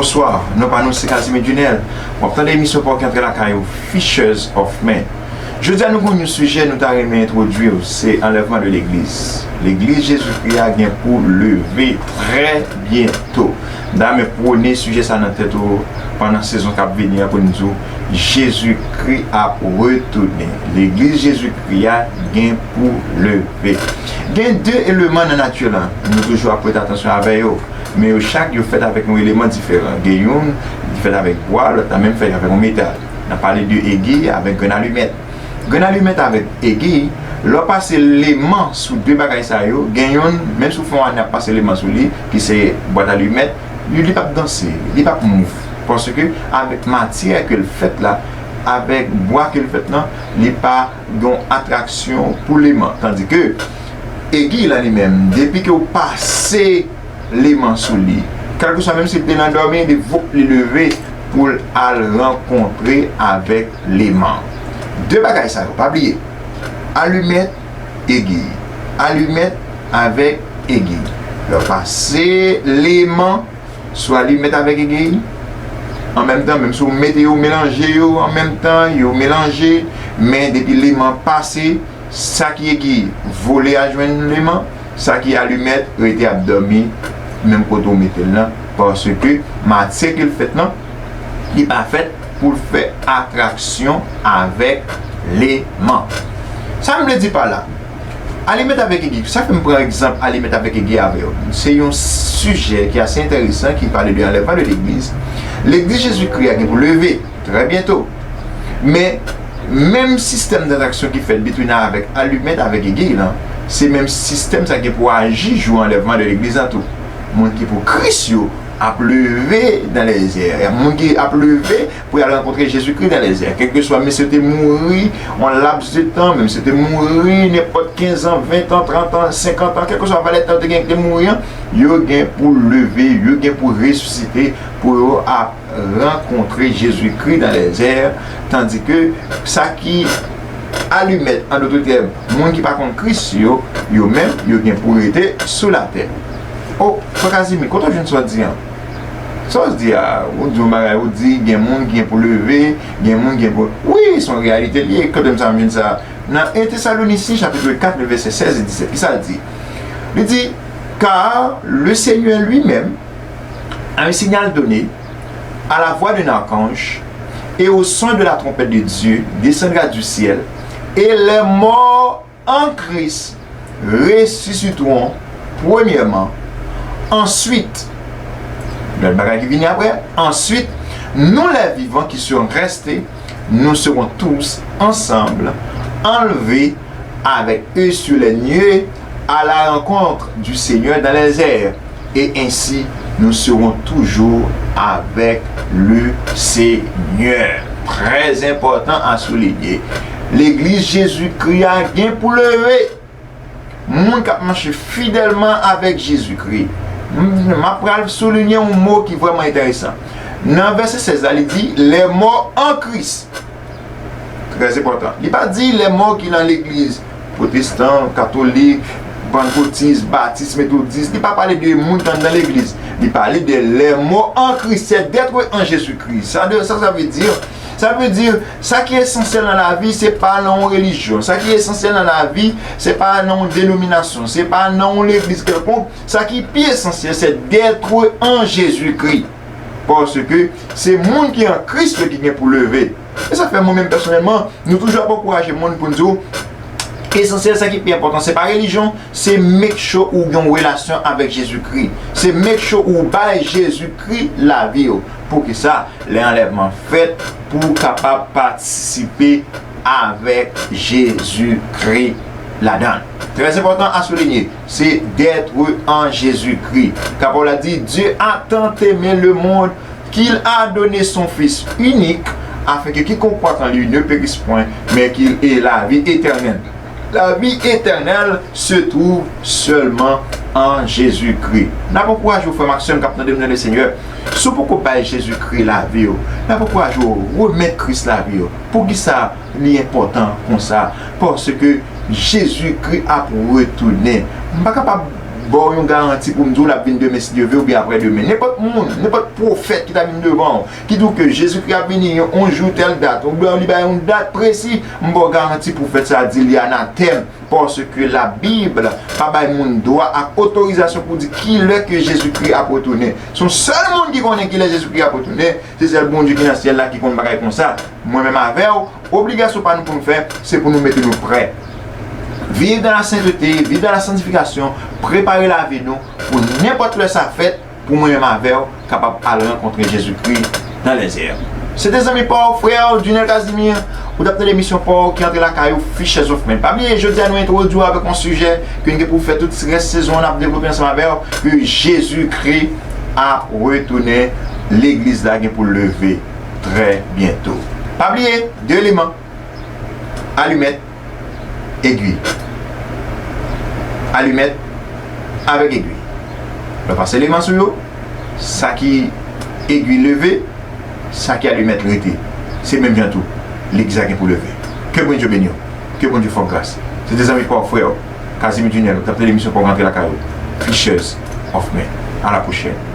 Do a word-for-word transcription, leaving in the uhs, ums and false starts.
Bonswa, non pa nou se Casimir Junel. W ap tande emisyon pa w ki antre lakay ou, Fishers of Men. Jodi a nou gen yon sijè nou ta renmen entwodui w, se anlèvman de legliz. Legliz Jezikri a gen pou leve trè byento. M ta renmen pwone sijè sa nan tèt ou pandan sezon k ap vini an pou n di w Jezikri ap retounen. Legliz Jezikri a gen pou leve. Gen de eleman nan nati lan, nou toujou ap prete atansyon avè yo. Men yo chak yo fèt avèk yon eleman diferan. Gen youn ki fèt avèk bwa, lòt la menm fèt avèk yon metal. N ap pale de egi avèk grenn alimèt. Grenn alimèt avèk egi, lè w pase leman sou de bagay sa yo, gen youn, menm si w fè yon ane ap pase leman sou li, ki se bwat alimèt, li, li p ap danse, li p ap mouv. Paske avèk matyè ke l fèt la, avèk bwa ke l fèt lan, li pa gen yon atraksyon pou leman. Tandike egi lan li menm, depi ke w pase leman sou li. Kèlkeswa, menm si l te nan dòmi, li voup, li leve pou l al rankontre avèk leman. De bagay sa yo, pa bliye. Alimèt, egi. Alimèt avèk egi. Lè w pase leman sou alimèt avèk egi, an menm tan, menm si w mete yo melanje yo an menm tan, yo melanje, men depi leman pase, sa ki egi vole al jwenn leman, sa ki alimèt rete ap dòmi menm kote w mete l lan, paske matyè ke l fèt lan, li pa fèt pou l fè atraksyon avèk leman. Sa m vle di pa la, alimèt avèk egi, sa fè m pran egzanp alimèt avèk egi avè w. Se yon sijè ki ase enteresan, ki pale de anlèvman de legliz. Legliz Jezikri a gen pou leve trè byento. Men, menm sistèm datraksyon ki fèt between avèk alimèt avèk egi lan, se menm sistèm sa gen pou aji jou anlèvman de legliz lan tou. Moun ki pou Kris yo ap leve dans les airs. Moun ki ap leve pou y al rankontre Jezikri dans les airs. Kèlkeswa, menm si yo te mouri yon laps de tan, menm si yo te mouri nenpòt kenz an, ven an, trant an, senkant an, kèlkeswa valè tan yo te gen ki te mouri an, yo gen pou leve, yo gen pou resisite, pou yo ap rankontre Jezikri dans les airs, tandike sa ki alimèt, an dòt tèm, moun ki pa konn Kris yo, yo menm, yo gen pou rete sou latè. O, Frè Kazimi, kote w jwenn sa w di an? Sa w di a, ou di yon bagay, ou di gen moun ki gen pou leve, gen moun ki gen pou... Wi, se yon reyalite li ye. Kote m sa m jwenn sa? Nan en Tesalonisyen, chapit kat, vèsè sèz e disèt, ki sa l di? Li di, Car le Seigneur lui-même, à un signal donné, à la voix d'un archange et au son de la trompette de Dieu, descendra du ciel, et les morts en Christ ressusciteront premièrement. Ensuite, lòt bagay ki vini apre, ensuite, nous les vivants qui serons restés, nous serons tous ensemble enlevés avec eux sur les nuées à la rencontre du Seigneur dans les airs. Et ainsi, nous serons toujours avec le Seigneur. Trè enpòtan a soulinye. Legliz Jezikri a gen pou leve. Moun k ap mache fidèlman avèk Jezikri. M, m ap pral soulinye yon mo ki vrèman enteresan. Nan vèsè sèz la, li di, les morts en Christ. Trè enpòtan. Li pa di les morts ki nan legliz pwotestan, katolik, pantkotis, batis, metodis. Li pa pale de moun k anndan legliz. Li pale de les morts en Christ, c'est d'être en Jésus-Christ. Sa de, sa, sa vle di, sa vle di, sa ki esansyèl nan lavi, se pa nan yon relijyon. Sa ki esansyèl nan lavi, se pa nan yon denominasyon, se pa nan yon legliz kèlkonk. Sa ki pi esansyèl, c'est d'être en Jésus-Christ. Paske se moun ki an Kris yo ki gen pou leve. E sa fè mwen menm pèsonèlman, nou toujou ap ankouraje moun pou n di w, esansyèl, sa ki pi enpòtan, se pa relijyon, se make sure ou gen yon relasyon avèk Jezikri. Se make sure ou bay Jezikri lavi w. Poukisa? Lè anlèvman fèt, pou w kapab patisipe avèk Jezikri ladan l. Trè enpòtan a soulinye, se d'être en Jésus-Christ. Ka pawòl la di, Dieu a tant aimé le monde qu'il a donné son Fils unique, afin que quiconque croit en lui ne périsse point, mais qu'il ait la vie éternelle. La vie éternelle se trouve seulement en Jésus-Christ. N ap ankouraje w, frè m ak sè m k ap tande m nan Lesenyè. Si w poko bay Jezikri lavi w, n ap ankouraje w remèt Kris lavi w. Poukisa li enpòtan konsa? Paske Jezikri ap retounen. M pa kapab ba w yon garanti pou m di w l ap vin demen si Dye vle oubyen aprè demen. Nenpòt moun, nenpòt pwofèt ki ta vin devan w, ki di w ke Jezikri ap vini yon, yon jou tèl dat, oubyen li bay yon dat presi, m ba w garanti pwofèt sa a di li anatèm, paske Labib pa bay moun dwa ak otorizasyon pou di kilè ke Jezikri ap retounen. Se yon sèl moun ki konnen kilè Jezikri ap retounen, se sèl Bondye ki nan syèl la ki konn bagay konsa. Mwen menm avè w, obligasyon pa nou pou nou fè, se pou nou mete nou prè. Viv dans la sainteté, viv dans la sanctification, prepare lavi nou pou nenpòt lè sa fèt, pou mwen menm avè w kapab al rankontre Jezikri dans les airs. Se te zanmi pa w, frè w, Junel Casimir, ou t ap tande emisyon pa w ki antre lakay ou, Fishers of Men. Pa bliye, jodi a nou entwodui w avèk yon sijè ke n gen pou fè tout rès sezon an, n ap devlope ansanm avè w, ke Jezikri ap retounen, legliz la gen pou leve trè byento. Pa bliye, de eleman, alimèt, egwi. Alimèt avèk egwi. Lè w pase eleman sou yo, sa ki egwi leve, sa ki alimèt rete. Se menm jan tou, legliz la gen pou leve. Ke Bondye beni w. Ke Bondye fè w gras. Se te zanmi pa w, frè w, Casimir Junior, ou t ap tande emisyon pa w Rantre Lakay ou. Fishers of Men. A la pwochèn.